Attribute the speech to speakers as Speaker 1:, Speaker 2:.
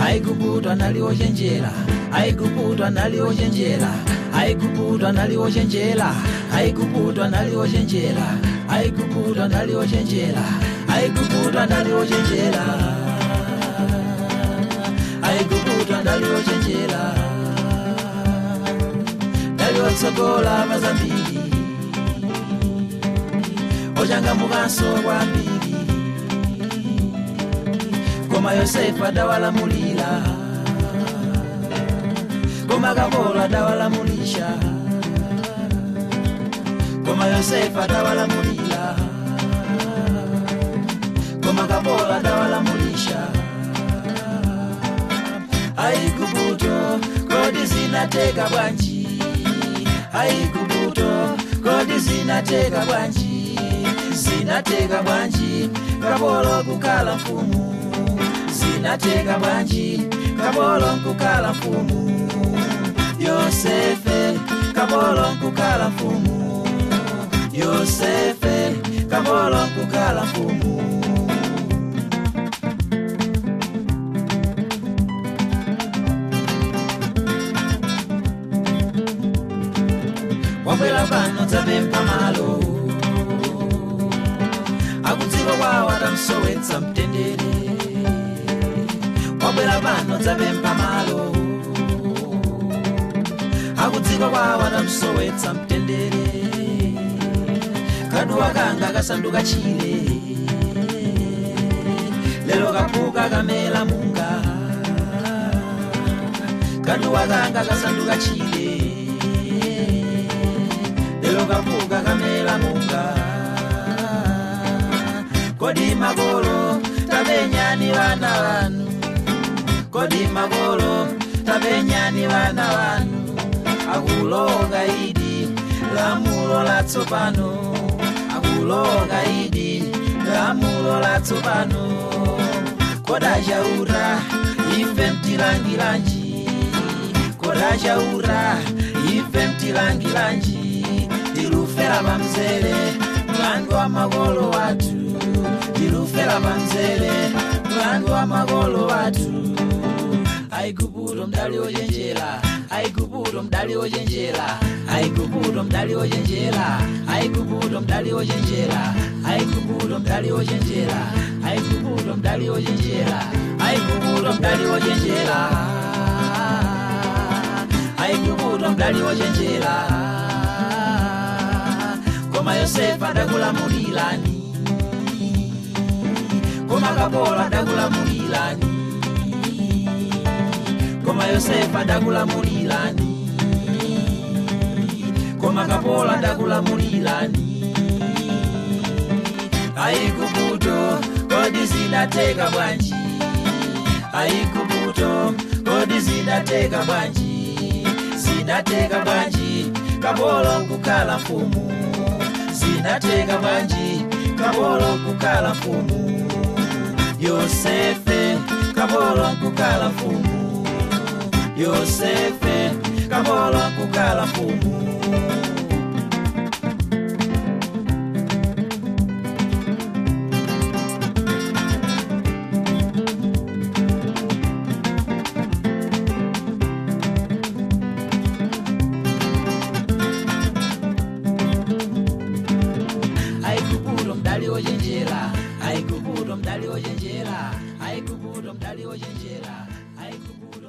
Speaker 1: Aigupto anali ochenjera, Aigupto anali ochenjera, Aigupto anali ochenjera, Aigupto anali ochenjera, Aigupto anali ochenjera, Aigupto anali ochenjera, Aigupto anali ochenjera, dali otsogola mazambiri, ochangamukanso kwambiri, koma Yosefu adawalamulira, koma kapolo adawalamulisha, koma Yosefu adawalamulira, koma kapolo adawalamulisha. Aigupto kodi zinateka bwanji? Aigupto kodi zinateka bwanji? Zinateka bwanji kapolo kukhala mfumu? Zinateka bwanji kapolo kukhala mfumu? Yosefe kapolo kukhala mfumu, Yosefe kapolo kukhala mfumu. Wabwera pano dzapempha malo, akudziko kwawo atamsowetsa mtendere. Wabwera pano dzapempha malo, akudziko kwawo atamsowetsa mtendere. Kaduwa kanga kasanduka chile, lero kaphuka kamela munga. Kaduwa kanga kasanduka chile, lero kaphuka kamela munga. Kodi makolo tapenyani vana vanu, kodi makolo tapenyani vana vanu, akuloka idi lamulo latsopano, akuloka idi lamulo latsopano. Kodachaura ife mtilangilanji, kodachaura ife mtilangilanji, tilufera pamzere mlandu wa makolo wathu, tilufera pamzere mlandu wa makolo wathu. Aigupto mdali ochenjera, Aigupto mdali ochenjera, Aigupto mdali ochenjera, Aigupto mdali ochenjera, Aigupto mdali ochenjera, Aigupto mdali ochenjera, Aigupto mdali ochenjera, Aigupto mdali ochenjera. Koma Yosefu adakulamulirani, koma kapolo adakulamulirani, koma Yosefu adakulamulirani, koma kapolo adakulamulirani. Aigupto kodi zinateka bwanji? Aigupto kodi zinateka bwanji? Zinateka bwanji kapolo kukhala mfumu? Zinateka bwanji kapolo kukhala mfumu? Yosefe kapolo kukhala mfumu, Yosefe kapolo kukhala mfumu. Aigupto mdali ochenjera, Aigupto mdali ochenjera, Aigupto mdali ochenjera, Aigupto.